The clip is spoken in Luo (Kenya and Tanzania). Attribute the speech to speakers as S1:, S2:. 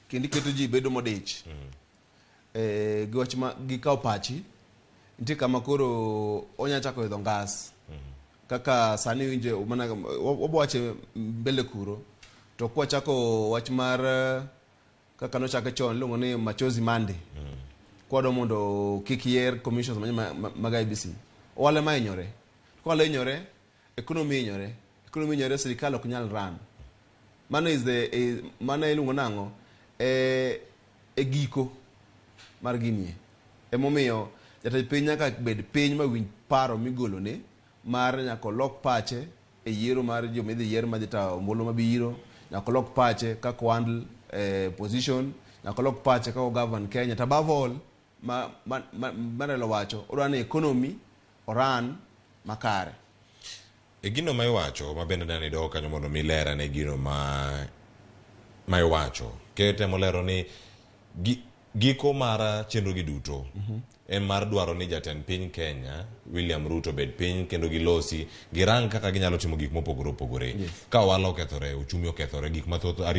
S1: Kendo iketo ji bedo modich. Gi wach ma gikawo pachi, nitie kama koro onya chako idho ngas. Kaka sani winje mana wabo wache mbele kuro. To kwachako wach mar kaka nochake chon iluongo ni Machozi Monday. Kwadwa mondo kik yier commissions mag IEBC. Ohala ema hinyore. Ka ohala hinyore, economy hinyore. Economy hinyore, sirikal ok nyal run. Mano is the mano iluongo nang'o? E giko mar ginie. Emomiyo jatend piny nyaka bed piny ma winj paro migolone mar nyaka olok pache e yiero mar joma idhi yier madhi tayo ombulu mabiro, nyaka olok pache kaka o handle position, nyaka olok pache kaka o govern Kenya. To above all, ma Raila owacho, odwa ni economy oran makare.
S2: E gino ma iwacho ma bende nani dok kanyo mondo mi ler ane gino ma iwacho. Ker temo lero ni giko mar chenro gi duto en mar dwaro ni jatend piny Kenya William Ruto bed piny kendo gilosi girang kaka ginyalo timo gik mopogore opogore. Ka ohala okethore, uchumi okethore, gik mathoth arita